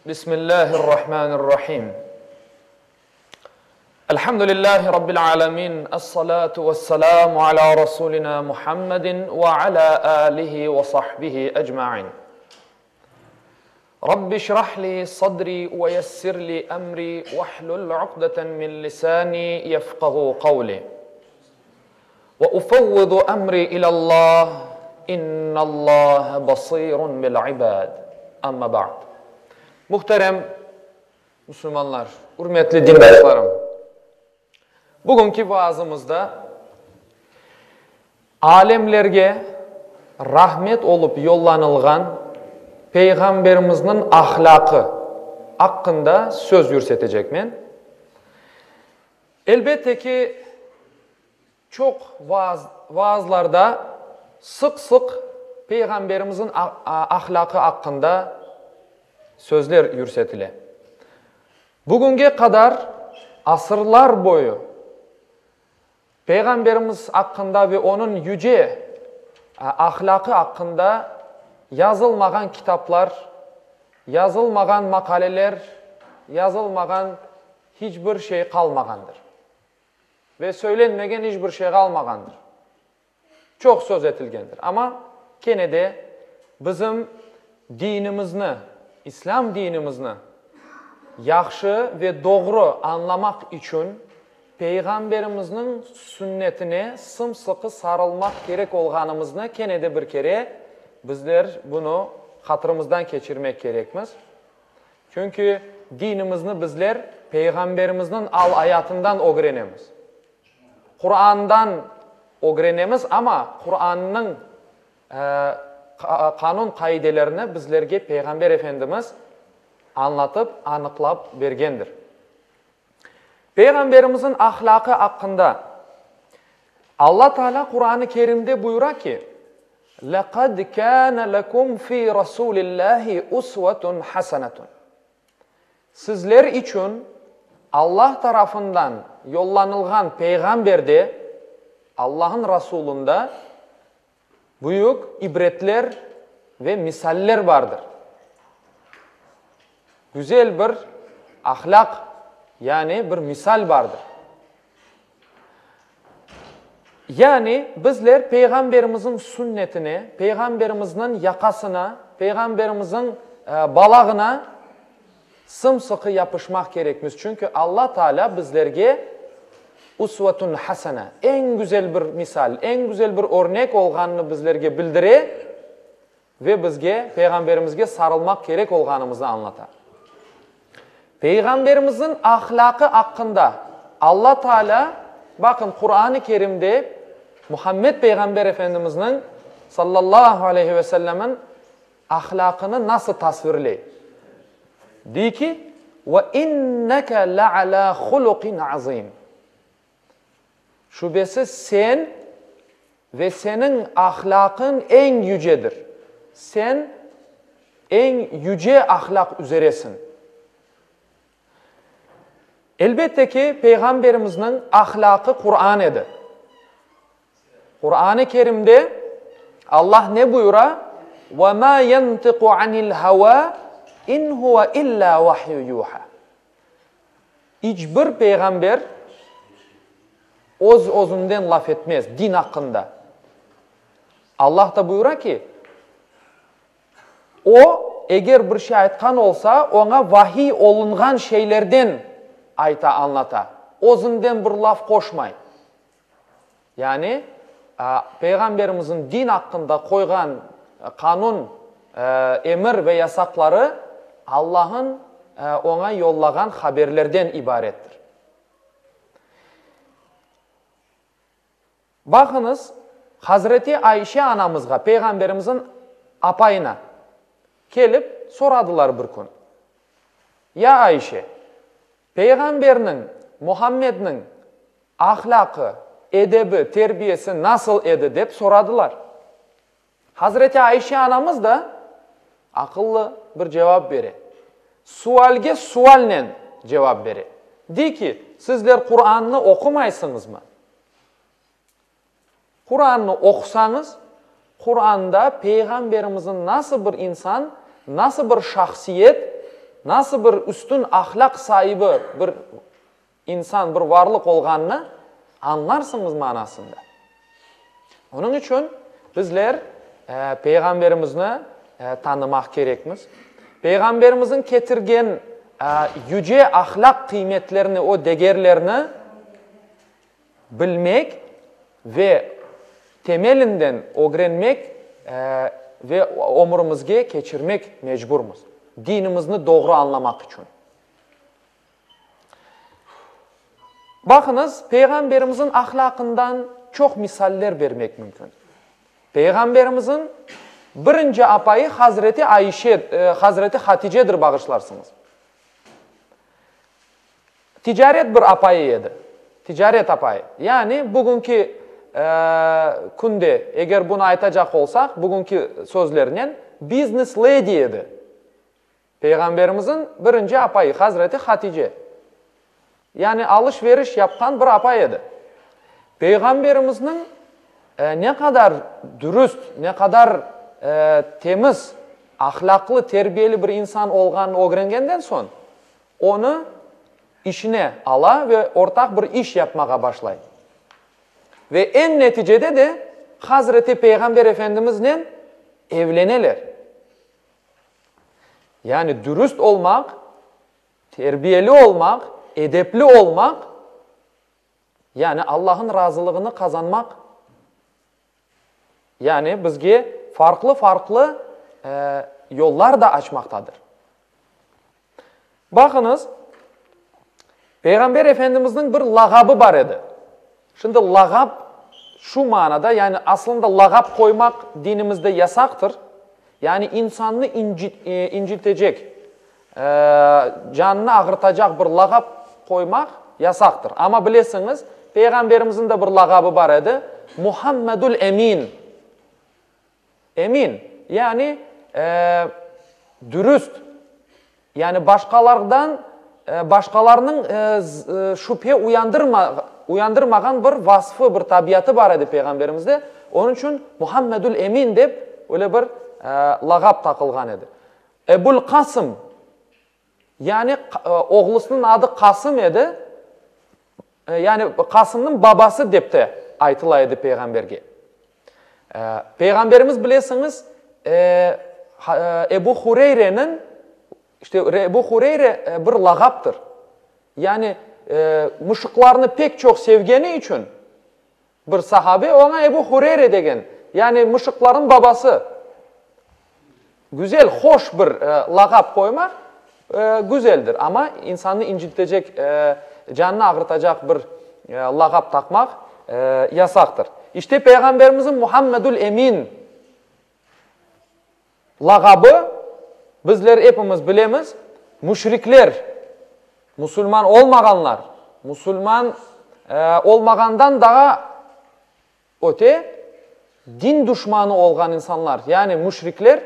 Bismillahirrahmanirrahim. Elhamdülillahi Rabbil alemin. Es-salatu vesselamu ala Rasulina Muhammedin ve ala alihi ve sahbihi ecmain. Rabbi şrah li sadri ve yessir li emri vahlul uqdeten min lisani yefqahu qavli. Ve ufevvidu emri ilallah, innallahe basirun bil ibad. Amma ba'd. Muhterem musulmanlar, ürmetli dindaşlarım! Bugünki vaazımızda alemlerge rahmet olıp yollanılğan Peyğamberimizniñ ahlâqı aqqında söz yürsetecekmen. Elbette ki, çoq vaazlarda sıq-sıq Peyğamberimizniñ ahlâqı aqqında sözler yürsetile. Bugünge qadar asırlar boyu Peyğamberimiz aqqında ve onıñ yüce ahlâqı aqqında yazılmağan kitaplar, yazılmağan maqaleler, yazılmağan hiç bir şey qalmağandır. Ve söylenmegen hiç bir şey qalmağandır. Çoq söz etilgendir. Amma kene de bizim dinimizni, İslâm dinimizni yahşı ve doğru añlamaq içün Peyğamberimizniñ sünnetine sım-sıqı sarılmaq kerek olğanımıznı kene de bir kere bizler bunı hatırımızdan keçirmek kerekmiz. Çünki dinimizni bizler Peyğamberimizniñ al-ayatından ögrenemiz. Qurandan ögrenemiz, amma Qurannıñ qanun-qaidelerini bizlerge Peyğamber Efendimiz añlatıp, anıqlap bergendir. Peyğamberimizniñ ahlâqı aqqında Alla Taalâ Quranı Kerimde buyura ki, Leqad kâne lekum fî Rasûlillâhi usvetun hasenetun. Sizler içün Allah tarafından yollanılğan Peyğamberde, Allah'ın Rasulında büyük ibretler ve misaller bardır. Güzel bir ahlâq, yani bir misal bardır. Yani bizler Peyğamberimizniñ sünnetine, Peyğamberimizniñ yaqasına, Peyğamberimizniñ balağına sım-sıqı yapışmaq kerekmiz. Çünki Alla Taalâ bizlerge usvetun hasene, eñ güzel bir misal, eñ güzel bir örnek olğanını bizlerge bildire Ve bizge Peyğamberimizge sarılmaq kerek olğanımıznı añlata. Peyğamberimizniñ ahlâqı aqqında Alla Taalâ, baqın, Quran-ı Kerimde Muhammed Peyğamber Efendimizniñ, sallallahu aleyhi ve sellemniñ, ahlâqını nasıl tasvirley? Dey ki, Ve inneke lealâ huluqin azîm. Şübesiz sen ve seniñ ahlâqıñ eñ yücedir. Sen eñ yüce ahlâq üzeresiñ. Elbette ki, Peyğamberimizniñ ahlâqı Quran edi. Quran-ı Kerimde Allah ne buyura? Ve mâ yentiqu anil havâ, in huve illâ vahyu yuhâ. İç bir peyğamber öz-özünden laf etmez din aqqında. Allah da buyura ki, O, eger bir şey aytqan olsa, oña vahiy olunğan şeylerden ayta, añlata, özünden bir laf qoşmay. Yani, Peyğamberimizniñ din aqqında qoyğan qanun, emir ve yasaqları Allah'ın oña yollağan haberlerden ibarettir. Baqıñız, Hazreti Ayşe anamızğa, Peyğamberimizniñ apayına, kelip soradılar bir kün, Ya Ayşe, Peyğamberniñ, Muhammedniñ, ahlâqı, edebi, terbiyesi nasıl edi, dep soradılar. Hazreti Ayşe anamız da aqıllı bir cevap bere. Sualge sualnen cevap bere. Dey ki, sizler Qurannı oqumaysıñızmı? Qurannı oqusañız, Quranda Peyğamberimizniñ nasıl bir insan, nasıl bir şahsiyet. nasıl bir üstün ahlâq saibi bir insan, bir varlıq olğanını añlarsıñız manasında. Onıñ içün bizler Peyğamberimizni tanımaq kerekmiz. Peyğamberimizniñ ketirgen yüce ahlâq qıymetlerini, o degerlerni bilmek ve temelinden ögrenmek ve ömürimizge keçirmek mecburmız, dinimizni doğru añlamaq içün. Baqıñız, Peyğamberimizniñ ahlâqından çoq misaller bermek mümkün. Peyğamberimizniñ birinci apayı Hazreti Ayşe, Hazreti Haticedir, bağışlarsıñız. Ticaret bir apayı edi. Ticaret apayı. Yani bugünki künde, eger bunı aytacaq olsaq, bugünki sözlernen, biznes ledi edi. Peyğamberimizniñ birinci apayı, Hazreti Hatice. Yani alış-veriş yapqan bir apay edi. Peyğamberimizniñ ne qadar dürüst, ne qadar temiz, ahlâqlı, terbiyeli bir insan olğanını ögrengenden soñ, onı işine ala ve ortaq bir iş yapmağa başlay. Ve eñ neticede de Hazreti Peyğamber Efendimiznen evleneler. Yani dürüst olmaq, terbiyeli olmaq, edepli olmaq, yani Allah'ın razılığını qazanmaq, yani bizge farqlı-farqlı yollar da açmaqtadır. Baqıñız, Peyğamber Efendimizniñ bir lağabı bar edi. Şimdi lağap şu manada, yani aslında lağap qoymaq dinimizde yasaqtır. Yani insannı incitecek, canını ağırtacaq bir lağap qoymaq yasaqtır. Amma bilesiñiz, Peyğamberimizniñ de bir lağabı bar edi, Muhammedül Emin. Emin, yani dürüst, yani başqalardan, başqalarnıñ şübhe uyandırmağan bir vasfı, bir tabiatı bar edi Peyğamberimizde. Onıñ içün Muhammedül Emin dep öyle bir lağap taqılğan edi. Ebul Qasım, yani oğlusınıñ adı Qasım edi, yani Qasımnıñ babası dep de aytıla edi Peyğamberge. Peyğamberimiz, bilesiñiz, Ebu Hureyreniñ, işte Ebu Hureyre bir lağaptır. Yani mışıqlarnı pek çoq sevgeni içün Bir sahabe oña Ebu Hureyre degen, yani mışıqlarnıñ babası. Güzel, hoş bir lağap qoymaq güzeldir, amma insannı incitecek, canını ağırtacaq bir lağap taqmaq yasaqtır. İşte Peyğamberimizniñ Muhammedül Emin Lağabı, bizler epimiz bilemiz, müşrikler, musulman olmağanlar, musulman olmağandan daa öte, din duşmanı olğan insanlar, yani müşrikler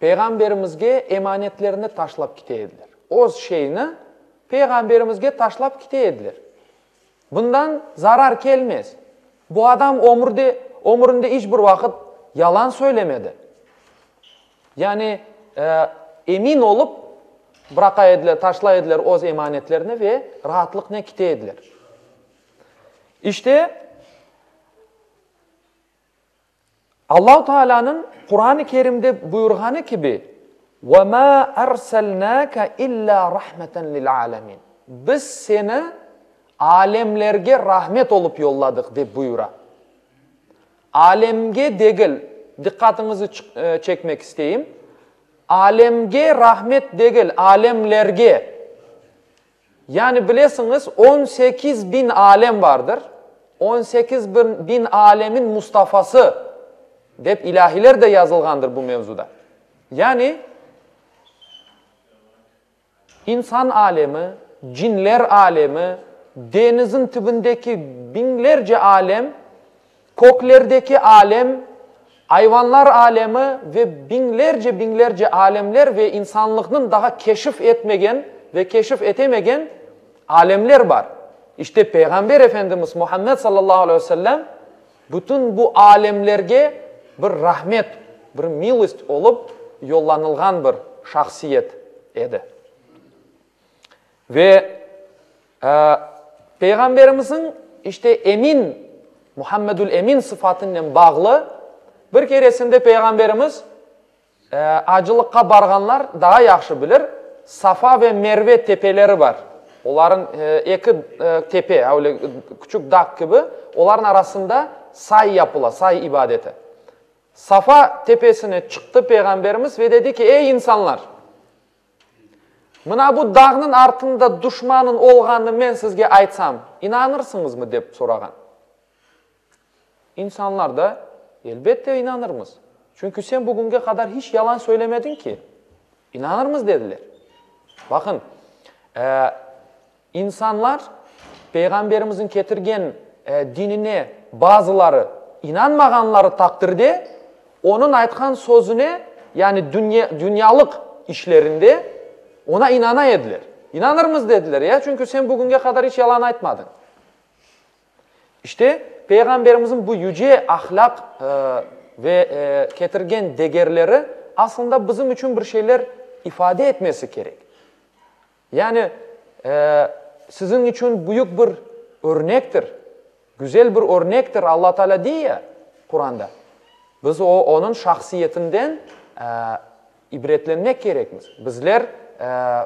Peyğamberimizge emanetlerini taşlap kite ediler. Öz şeyini Peyğamberimizge taşlap kite ediler. Bundan zarar kelmez. Bu adam ömürde, ömürinde iç bir vaqıt yalan söylemedi. Yani, emin olıp bıraqa ediler, taşlay ediler öz emanetlerini ve raatlıqnen kite ediler. İşte, Allahu Taalânıñ Quran-ı Kerimde buyurğanı kibi, Ve mâ erselnâke illâ rahmeten lil-âlemîn. Biz seni alemlerge rahmet olıp yolladıq, dep buyura. Alemge degil, diqqatıñızı çekmek isteyim, alemge rahmet degil, alemlerge. Yani bilesiñiz, 18 bin alem bardır, 18 bin alemin Mustafası, dep ilâhiler de yazılğandır bu mevzuda. Yani, insan alemi, cinler alemi, deñizin tübündeki biñlerce alem, Köklerdeki alem, ayvanlar alemi ve biñlerce-biñlerce alemler ve insanlıqnıñ daha keşif etmegen ve keşif etemegen alemler bar. İşte Peyğamber Efendimiz Muhammed sallallahu aleyhi ve sellem bütün bu alemlerge bir rahmet, bir milost olıp yollanılğan bir şahsiyet. edi. Ve Peyğamberimizniñ işte Emin, Muhammedül-Emin sıfatınen bağlı bir keresinde Peyğamberimiz, acılıqqa barğanlar daa yahşı bilir, Safa ve Merve tepeleri bar. Olarıñ eki tepe, öyle küçük dağ kibi, olarnıñ arasında say yapıla, say ibadeti. Safa tepesine çıqtı Peyğamberimiz ve dedi ki, Ey insanlar! Mına bu dağnıñ artında duşmanıñ olğanını men sizge aytsam, inanırsıñızmı? dep sorağan. İnsanlar da, Elbette, inanırmız. Çünki sen bugünge qadar hiç yalan söylemediñ ki. İnanırmız, dediler. Baqıñ, İnsanlar Peyğamberimizniñ ketirgen dinine bazıları inanmağanları taqdirde, onıñ aytqan sözüne, yani dünyalıq işlerinde oña inana ediler. İnanırmız, dediler, ya, çünki sen bugünge qadar iç yalan aytmadıñ. İşte, Peyğamberimizniñ bu yüce ahlâq ve ketirgen degerleri aslında bizim içün bir şeyler ifade etmesi kerek. Yani, siziñ içün büyük bir örnektir, güzel bir örnektir, Alla Teala dey ya Quranda. Biz o, onıñ şahsiyetinden ibretlenmek kerekmiz. Bizler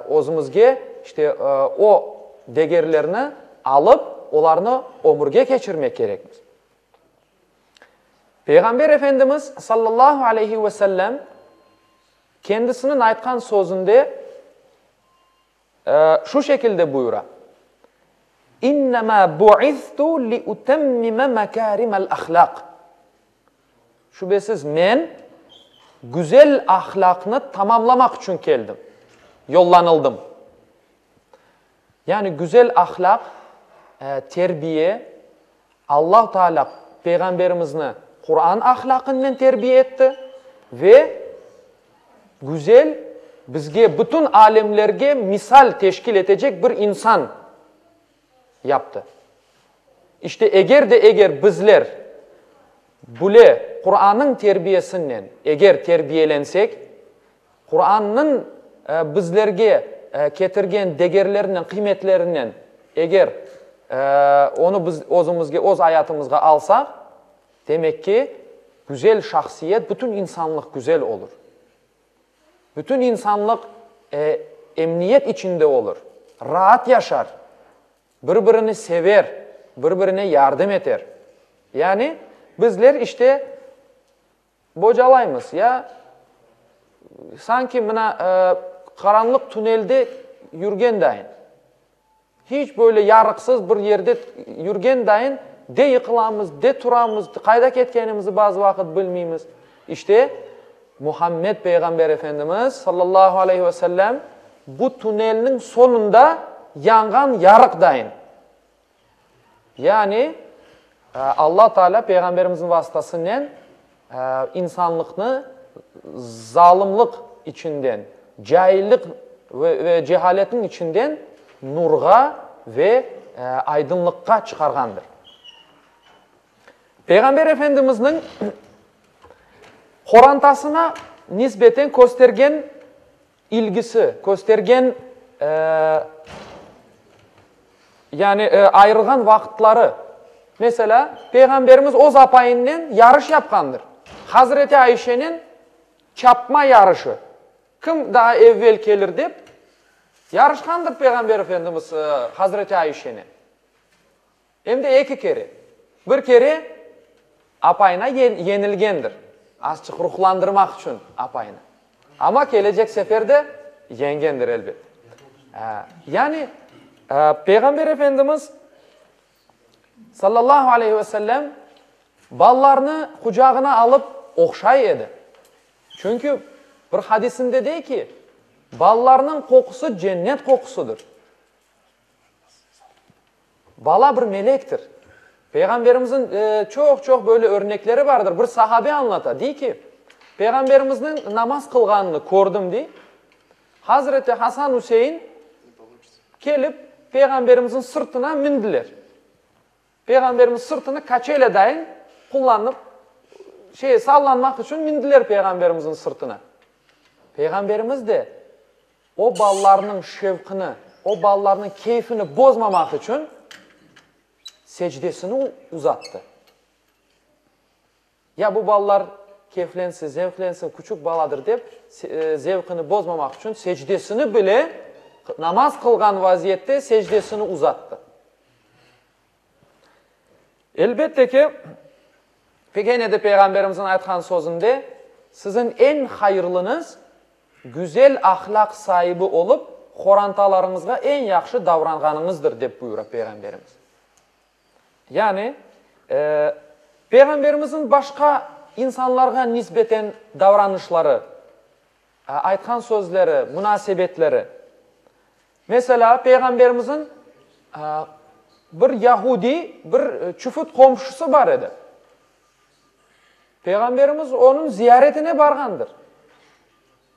özümizge işte o degerlerni alıp, olarnı ömürge keçirmek kerekmiz. Peyğamber Efendimiz sallallahu aleyhi ve sellem Kendisiniñ aytqan sözünde şu şekilde buyura, İnnemâ bu'iztu liutemmime mekârimel ahlâq. Şübesiz, men güzel ahlâqnı tamamlamaq içün keldim, yollanıldım. Yani güzel ahlâq, terbiye, Allahu Teala Peyğamberimizni Quran ahlâqınen terbiye etti ve güzel, bizge, bütün alemlerge misal teşkil etecek bir insan yaptı. İşte, eger de eger bizler büle Qurannıñ terbiyesinen eger terbiyelensek, Qurannıñ bizlerge ketirgen degerlerinen, qıymetlerinen eger onı biz özümizge, öz ayatımızğa alsaq, demek ki, güzel şahsiyet, bütün insanlıq güzel olur. Bütün insanlıq emniyet içinde olur, raat yaşar, bir-birini sever, bir-birine yardım eter. Yani, bizler işte Bocalaymız, ya, sanki mına qaranlıq tünelde yürgen dayın. Hiç böyle yarıqsız bir yerde yürgen dayın, de yıqılamız, de turamız, qayda ketkenimizi bazı vaqıt bilmeymiz. İşte, Muhammed Peyğamber Efendimiz, sallallahu aleyhi ve sellem, bu tünelniñ soñunda yanğan yarıq dayın. Yani, Alla Teala Peyğamberimizniñ vasıtasınen insanlıqnı zalımlıq içinden, caillik ve cehaletniñ içinden nurğa ve aydınlıqqa çıqarğandır. Peyğamber Efendimizniñ qorantasına nisbeten köstergen ilgisi, köstergen, yani ayırğan vaqıtları. Meselâ, Peyğamberimiz öz apayınnen yarış yapqandır. Hazreti Ayşenen çapma yarışı, kim daa evvel kelir dep, yarışqandır Peyğamber Efendimiz Hazreti Ayşenen. Em de eki kere. Bir kere apayına yenilgendir, azçıq ruhlandırmaq içün apayını. Amma kelecek sefer de yeñgendir, elbet. Yani, Peyğamber Efendimiz, sallallahu aleyhi ve sellem, balalarnı qucağına alıp ohşay edi. Çünki bir hadisinde dey ki, balalarnıñ qoqusı cennet qoqusıdır. Bala bir melektir. Peyğamberimizniñ çoq-çoq böyle örnekleri bardır. Bir sahabe añlata, dey ki, Peyğamberimizniñ namaz qılğanını kördim, dey. Hazreti Hasan Üsein kelip, Peyğamberimizniñ sırtına mindiler. Peyğamberimiz sırtını kaçelya dayın qullanıp, şey, sallanmaq içün mindiler Peyğamberimizniñ sırtına. Peyğamberimiz de. O balalarnıñ şevqini, o balalarnıñ keyfini bozmamaq içün secdesini uzattı. Ya bu balalar keyflense, zevqlensin, küçük baladır dep, zevqini bozmamaq içün secdesini bile, namaz qılğan vaziyette secdesini uzattı. Elbette ki, kene de Peyğamberimizniñ aytqan sözünde, Siziñ eñ hayırlıñız, güzel ahlâq saibi olıp, qorantalarıñızğa eñ yahşı davranğanıñızdır, dep buyura Peyğamberimiz. Yani, Peyğamberimizniñ başqa insanlarğa nisbeten davranışları, aytqan sözleri, munasebetleri. Meselâ, Peyğamberimizniñ bir yahudiy, bir çufut qomşusı bar edi. Peyğamberimiz onıñ ziyaretine barğandır.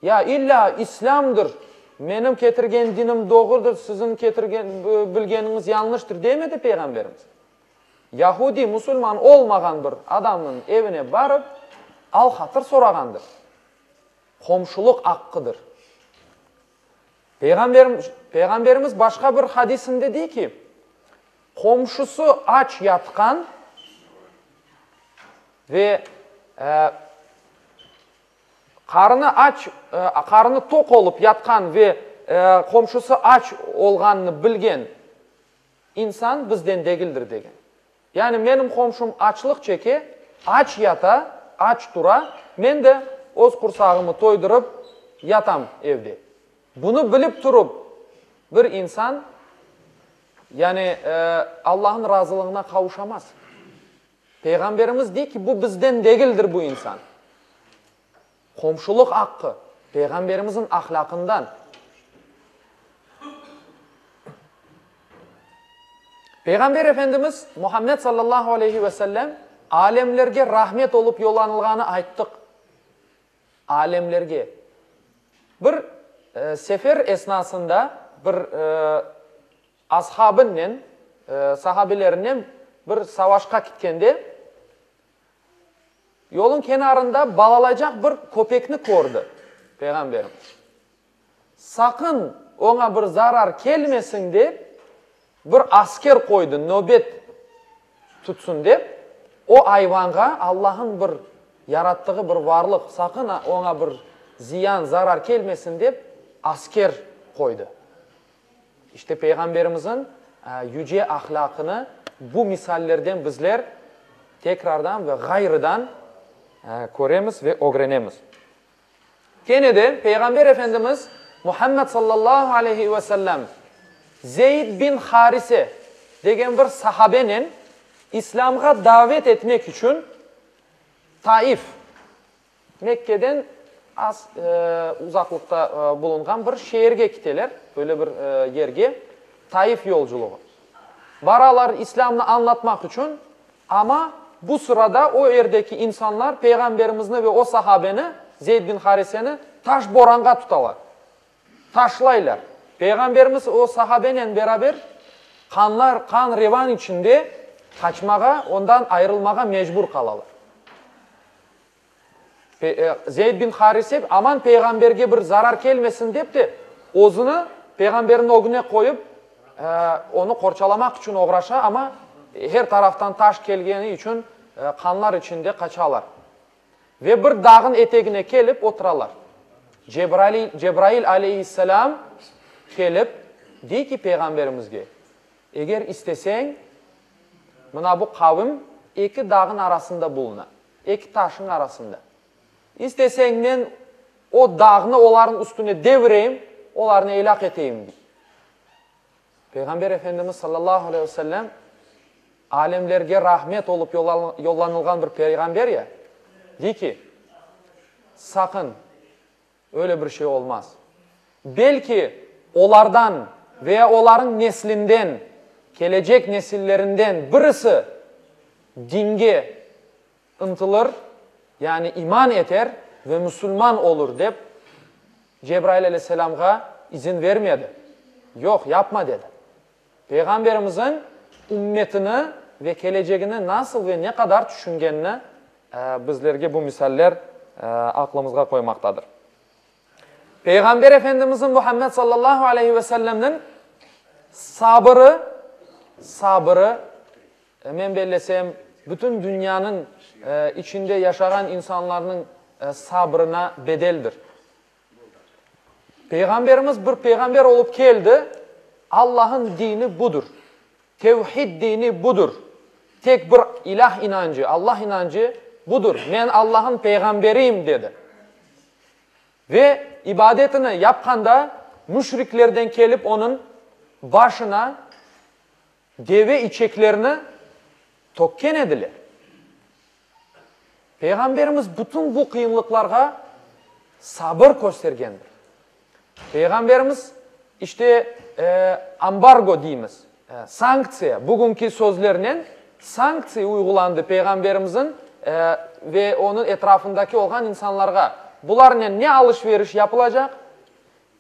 Ya illâ İslâmdır, menim ketirgen dinim doğrudır, siziñ ketirgen, bilgeniñiz yañlıştır demedi Peyğamberimiz. Yahudiy, musulman olmağan bir adamnıñ evine barıp, al-hatır sorağandır. Qomşulıq aqqıdır. Peyğamberimiz başqa bir hadisinde dey ki, qomşusı aç yatqan ve qarını aç, qarını toq olıp yatqan ve qomşusı aç olğanını bilgen insan bizden degildir degen. Yani menim qomşum açlıq çeke, aç yata, aç tura, men de öz qursağımı toydurıp yatam evde. Bunı bilip turıp bir insan, yani Allahnıñ razılığına qavuşamaz. Peyğamberimiz dey ki, bu bizden degildir bu insan. Qomşulıq aqqı, Peyğamberimizniñ ahlâqından. Peyğamber Efendimiz Muhammed sallallahu aleyhi ve sellem alemlerge rahmet olıp yollanılğanı ayttıq. Alemlerge. Bir sefer esnasında bir ashabınen, sahabelerinen bir savaşqa kitkende, Yolun kenarında balalaycaq bir köpekni kördi Peyğamberimiz. Saqın oña bir zarar kelmesin dep, bir asker qoydı, nöbet tutsun dep, o ayvanğa, Allah'ın bir yarattığı bir varlıq, saqın oña bir ziyan, zarar kelmesin dep, asker qoydı. İşte Peyğamberimizin yüce ahlâqını bu misallerden bizler tekrardan ve ğayrıdan köremiz ve ögrenemiz. Kene de Peyğamber Efendimiz Muhammed sallallahu aleyhi ve sellem Zeyd bin Harise degen bir sahabenen İslâmğa davet etmek içün Taif, Mekkeden az uzaqlıqta bulunğan bir şeerge kiteler, öyle bir yerge, Taif yolculığı. Baralar İslâmnı añlatmaq içün, amma bu sırada o yerdeki insanlar Peyğamberimizni ve o sahabeni, Zeyd bin Hariseni, taş boranğa tutalar, taşlaylar. Peyğamberimiz o sahabenen beraber qanlar, qan revan içinde qaçmağa, ondan ayırılmağa mecbur qalalar. Zeyd bin Harise aman Peyğamberge bir zarar kelmesin dep de, özüni Peyğamberniñ ögüne qoyıp, onı qorçalamaq içün oğraşa, amma her taraftan taş kelgeni içün qanlar içinde qaçalar. Ve bir dağın etegine kelip oturalar. Cebrail aleyhisselâm kelip, dey ki Peyğamberimizge, Eger isteseñ, mına bu qavim eki dağın arasında buluna. Eki taşıñ arasında. İsteseñ, men o dağnı olarnıñ üstüne devireyim, olarnı elâq eteyim, dey. Peyğamber Efendimiz sallallahu aleyhi ve sellem alemlerge rahmet olıp yollanılğan bir peyğamber ya, dey ki, Saqın, Öyle bir şey olmaz. Belki, olardan veya olarıñ neslinden, kelecek nesillerinden birisi dinge ıntılır, yani iman eter ve musulman olur, dep, Cebrail aleyhisselamğa izin vermedi. Yoq, yapma, dedi. Peyğamberimizniñ ümmetini ve kelecegini nasıl ve ne qadar tüşüngenini bizlerge bu misaller aqlımızğa qoymaqtadır. Peyğamber Efendimizniñ Muhammed sallallahu aleyhi ve sellemniñ sabırı, sabırı, men bellesem, bütün dünyanıñ içinde yaşağan insanlarnıñ sabrına bedeldir. Peyğamberimiz bir peyğamber olıp keldi, Allah'ın dini budur, tevhid dini budur, tek bir ilâh inancı, Allah inancı budur, men Allah'ın peyğamberiyim, dedi. Ve ibadetini yapqanda müşriklerden kelip onıñ başına deve içeklerini tökken ediler. Peyğamberimiz bütün bu qıyınlıqlarğa sabır köstergendir. Peyğamberimiz, işte, ambargo deymiz, sanktsiya, bugünki sözlernen sanktsiya uyğulandı Peyğamberimizin ve onıñ etrafındaki olğan insanlarğa. Bularnen ne alış-veriş yapılacaq,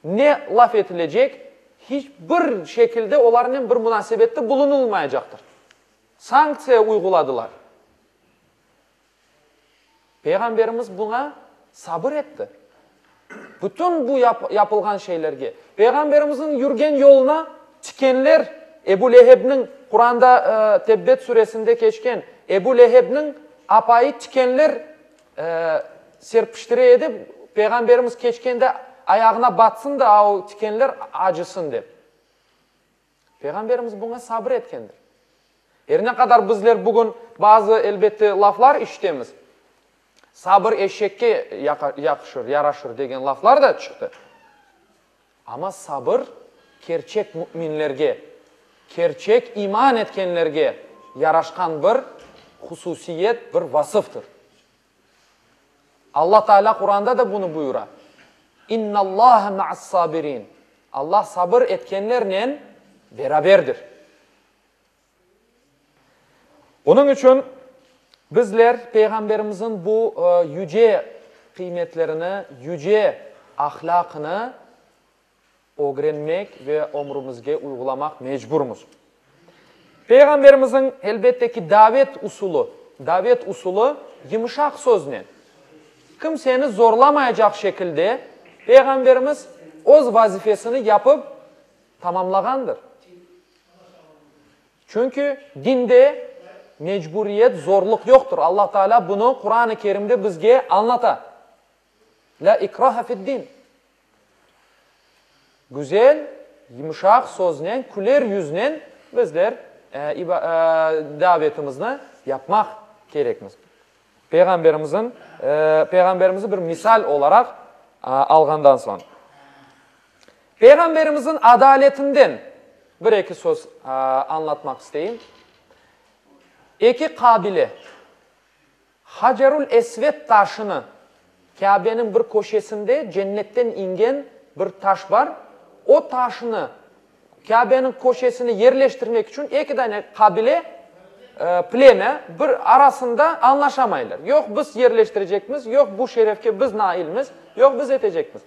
ne laf etilecek, hiç bir şekilde olarnen bir munasebette bulunılmaycaqtır. Sanktsiya uyğuladılar. Peyğamberimiz buña sabır etti. Bütün bu yapılğan şeylerge. Peyğamberimizniñ yürgen yoluna tikenler, Ebu Lehebniñ, Quranda Tebbet suresinde keçken, Ebu Lehebniñ apayı tikenler serpiştire edi, Peyğamberimiz keçkende ayağına batsın da, o tikenler acısın dep. Peyğamberimiz buña sabır etkendir. Er ne qadar bizler bugün bazı, elbette, laflar işitemiz, sabır eşekke yaqışır, yaraşır degen laflar da çıqtı. Amma sabır kerçek müminlerge, kerçek iman etkenlerge yaraşqan bir hususiyet, bir vasıftır. Alla Teala Quranda da bunı buyura, İnnallâhe ma'as-sabirin, Alla sabır etkenlernen beraberdir. Bunıñ içün bizler Peyğamberimizniñ bu yüce qıymetlerini, yüce ahlâqını ögrenmek ve ömrümizge uyğulamaq mecburmız. Peyğamberimizniñ, elbette ki, davet usulı, davet usulı yımşaq söznen, kimseni zorlamaycaq şekilde Peyğamberimiz öz vazifesini yapıp tamamlağandır. Çünki dinde mecburiyet, zorluq yoqtır. Allah Teala bunı Quran-ı Kerimde bizge añlata. Lâ ikraha fid-din. Güzel, yımşaq söznen, küler yüznen bizler davetimizni yapmaq kerekmiz. Peyğamberimizin, Peyğamberimizi bir misal olaraq alğandan soñ. Peyğamberimizin adaletinden bir-eki söz añlatmaq isteyim. Eki qabile. Hacerül-Esved taşını, Kâbeniñ bir köşesinde cennetten ingen bir taş bar, o taşnı Kâbeniñ köşesine yerleştirmek içün eki dane qabile, plemya, bir arasında añlaşamaylar. Yoq, biz yerleştirecekmiz, yoq, bu şerefke biz nailmiz, yoq, biz etecekmiz.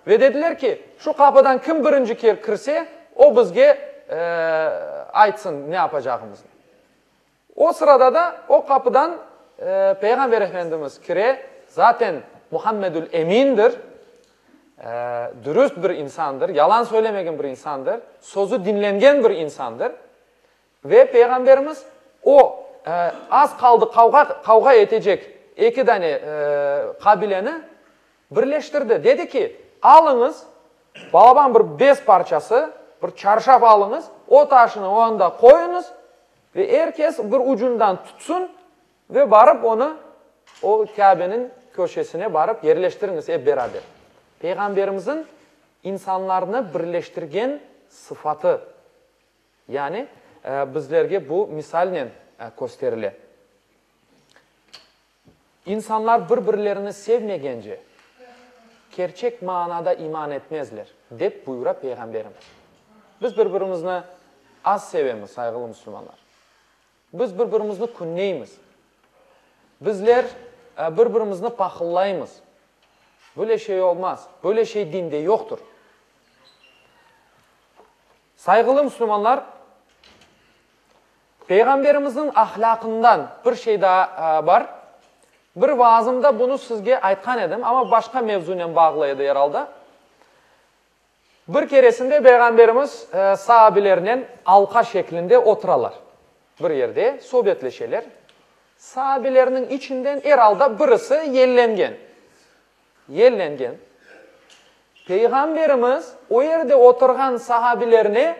Ve dediler ki, şu qapıdan kim birinci kirse, o bizge aytsın ne yapacağımıznı. O sırada da o qapıdan Peyğamber Efendimiz kire, zaten Muhammedül Emindir, dürüst bir insandır, yalan söylemegen bir insandır, sözü diñlengen bir insandır. Ve Peyğamberimiz o az qaldı qavğa qavğa etecek eki dane qabileni birleştirdi. Dedi ki, alıñız balaban bir bez parçası, bir çarşaf alıñız, o taşnı onda qoyuñız, Ve er kes bir ucundan tutsın ve barıp onı o Kâbeniñ köşesine barıp yerleştiriñiz ep beraber. Peyğamberimizin insanlarnı birleştirgen sıfatı, yani bizlerge bu misalnen kösterile. İnsanlar bir-birlerini sevmegence, kerçek manada iman etmezler, dep buyura Peyğamberimiz. Biz bir-birimizni az sevemiz, sayğılı musulmanlar. Biz bir-birimizni künneymiz. Bizler bir-birimizni pahıllaymız. Böyle şey olmaz, böyle şey dinde yoqtır. Sayğılı musulmanlar, Peyğamberimizniñ ahlâqından bir şey daa bar. Bir vaazımda bunı sizge aytqan edim, amma başqa mevzunen bağlı edi er alda. Bir keresinde Peyğamberimiz saabilernen alqa şeklinde oturalar. Bir yerde subetleşeler. Saabilerniñ içinden er alda birisi yellengen. Yellengen. Peyğamberimiz o yerde oturğan sahabilerine,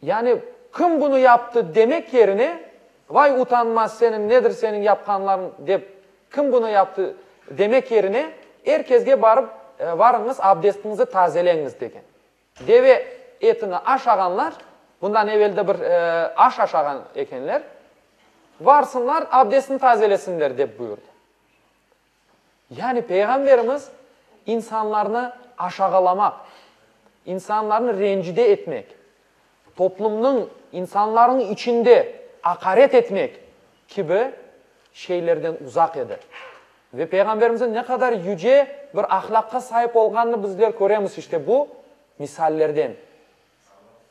yani kim bunı yaptı demek yerine, vay utanmaz seniñ, nedir seniñ yapqanlarıñ dep, kim bunı yaptı demek yerine, er kesge barıp, varıñız abdestiñizi tazeleñiz degen. Deve etini aşağanlar, bundan evel de bir aş aşağan ekenler, varsınlar abdestini tazelesinler dep buyurdı. Yani Peyğamberimiz insanlarnı aşağalamaq, insanlarnı rencide etmek, toplumnıñ, insanlarnıñ içinde aqaret etmek kibi şeylerden uzaq edi. Ve Peyğamberimizniñ ne qadar yüce bir ahlâqqa saip olğanını bizler köremiz işte bu misallerden.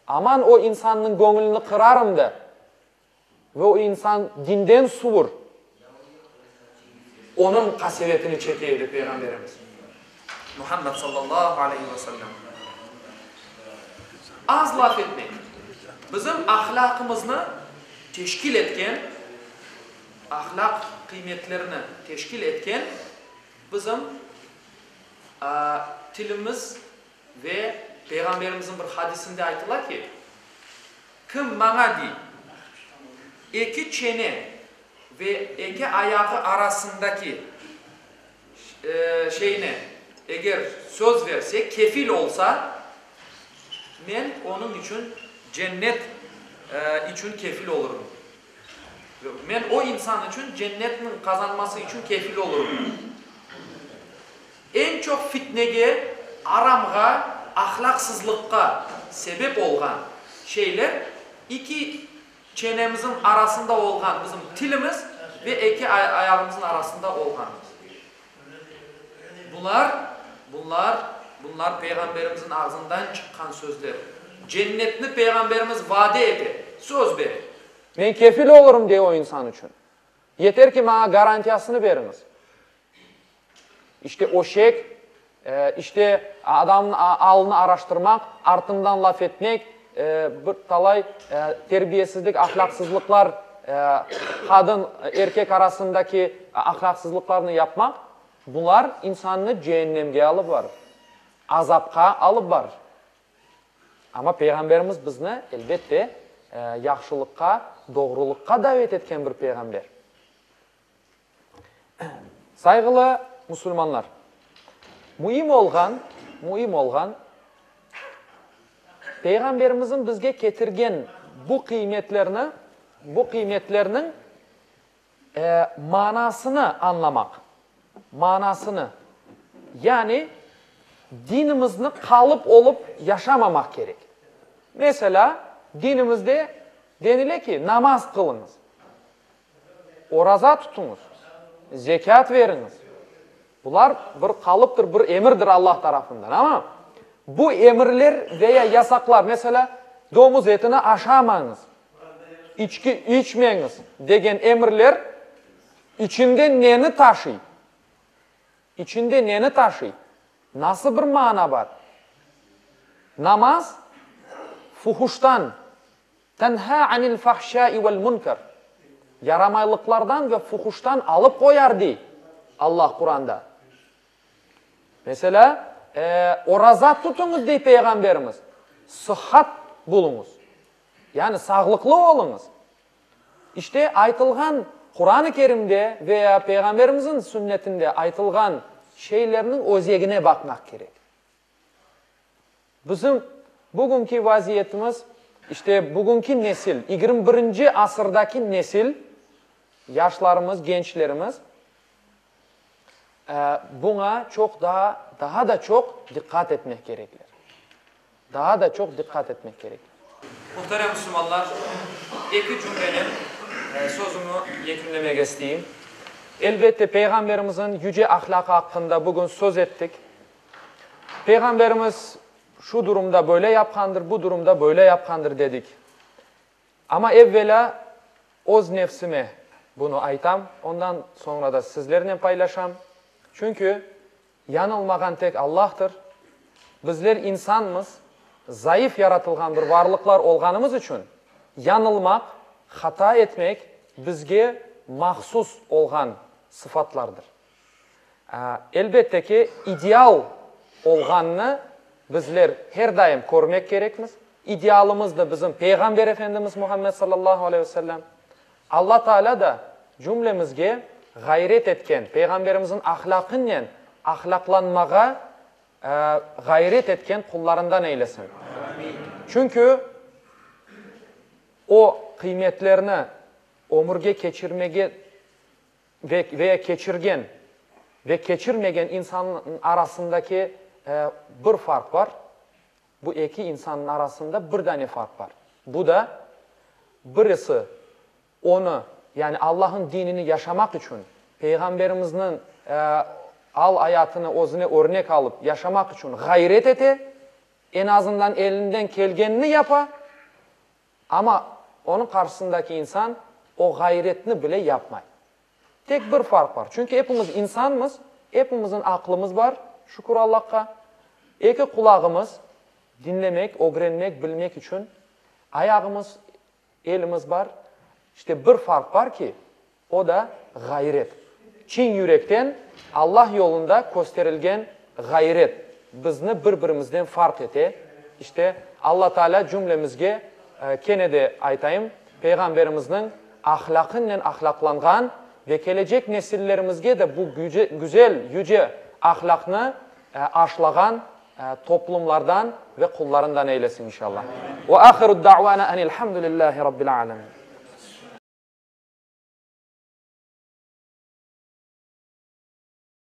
Aman o insannıñ göñlüni qırarım da, Ve o insan dinden suvur. Onıñ qasevetini çeke edi Peyğamberimiz Muhammed sallallahu aleyhi ve sellem. Az laf etmek, bizim ahlâqımıznı teşkil etken, ahlâq qıymetlerini teşkil etken bizim tilimiz ve Peyğamberimizniñ bir hadisinde aytıla ki, Kim maña dey, eki çene ve eki ayağı arasındaki şeyni eger söz verse, kefil olsa, men onıñ içün cennet içün kefil olurım. Men o insan içün cennetniñ qazanması içün kefil olurım. Eñ çoq fitnege, aramğa, ahlâqsızlıqqa sebep olğan şeyler iki çenemizniñ arasında olğan bizim tilimiz ve eki ayağımıznıñ arasında olğanımız. Bular, bunlar, bunlar Peyğamberimizniñ ağzından çıqqan sözler. Cennetni Peyğamberimiz vade ete, söz bere. Men kefil olurım, dey o insan içün. Yeter ki, maña garantiyasını beriñiz. İşte öşek, işte adamnıñ alını araştırmaq, artından laf etmek, bir talay terbiyesizlik, ahlâqsızlıqlar, qadın, erkek arasındaki ahlâqsızlıqlarnı yapmaq, bular insannı ceennemge alıp varır, azapqa alıp varır. Amma Peyğamberimiz bizni, elbette, yahşılıqqa, doğrulıqqa davet etken bir peyğamber. Sayğılı musulmanlar! Müim olğan, müim olğan, Peyğamberimizniñ bizge ketirgen bu qıymetlerni, bu qıymetlerniñ manasını añlamaq, manasını, yani dinimizni qalıp olıp yaşamamaq kerek. Meselâ, dinimizde denile ki, namaz qılıñız. Oraza tutuñız, zekât beriñiz. Bular bir qalıptır, bir emirdir Allah tarafından. Amma bu emirler veya yasaqlar, meselâ, domuz etini aşamañız, içki içmeñiz degen emirler içinde neni taşıy? İçinde neni taşıy? Nasıl bir mana bar? Namaz fuhuştan, Tenhâ anil fahşâi vel münker, Yaramaylıqlardan ve fuhuştan alıp qoyar, dey Allah Quranda. Meselâ, oraza tutuñız, dey Peyğamberimiz, sıhhat buluñız, yani sağlıqlı oluñız. İşte, aytılğan Quran-ı Kerimde veya Peyğamberimizniñ sünnetinde aytılğan şeylerniñ özegine baqmaq kerek. Bizim bugünki vaziyetimiz, işte bugünki nesil, yigirmi birinci asırdaki nesil, yaşlarımız, gençlerimiz, buña çoq daa, daha da çoq diqqat etmek kerekler. Daa da çoq diqqat etmek kerekler. Muhterem musulmanlar, eki cümlenen sözümi yekünlemek isteyim. Elbette, Peyğamberimizniñ yüce ahlâqı aqqında bugün söz ettik. Peyğamberimiz şu durumda böyle yapqandır, bu durumda böyle yapqandır dedik. Amma evvelâ öz nefsime bunı aytam, ondan soñra da sizlernen paylaşam. Çünki yañılmağan tek Allahtır. Bizler insanmız, zayıf yaratılğan bir varlıqlar olğanımız içün, yañılmaq, hata etmek bizge mahsus olğan sıfatlardır. Elbette ki, ideal olğannı bizler her daim körmek kerekmiz. İdealımız da bizim Peyğamber Efendimiz Muhammed sallallahu aleyhi ve sellem. Alla Taalâ da cümlemizge ğayret etken, Peyğamberimizniñ ahlâqınen ahlâqlanmağa ğayret etken qullarından eylesin. Çünki o qıymetlerni ömürge keçirmege ve ya keçirgen ve keçirmegen insannıñ arasındaki bir farq bar. Bu eki insannıñ arasında bir dane farq bar. Bu da, birisi onı, yani Allah'ın dinini yaşamaq içün, Peyğamberimizniñ al-ayatını özüne örnek alıp yaşamaq içün ğayret ete, eñ azından elinden kelgenini yapa, amma onıñ qarşısındaki insan o ğayretni bile yapmay. Tek bir farq bar, çünki epimiz insanmız, epimizniñ aqlımız bar, şükür Allahqa, eki qulağımız, diñlemek, ögrenmek, bilmek içün, ayağımız, elimiz bar. İşte bir farq bar ki, o da ğayret. Çin yürekten Allah yolunda kösterilgen ğayret bizni bir-birimizden farq ete. İşte, Alla Taalâ cümlemizge, kene de aytayım, Peyğamberimizniñ ahlâqınen ahlâqlanğan ve kelecek nesillerimizge de bu güzel, yüce ahlâqnı aşlağan toplumlardan ve qullarından eylesin, inşallah. Ve ahiru da'vana enilhamdülillahi rabbil alemin.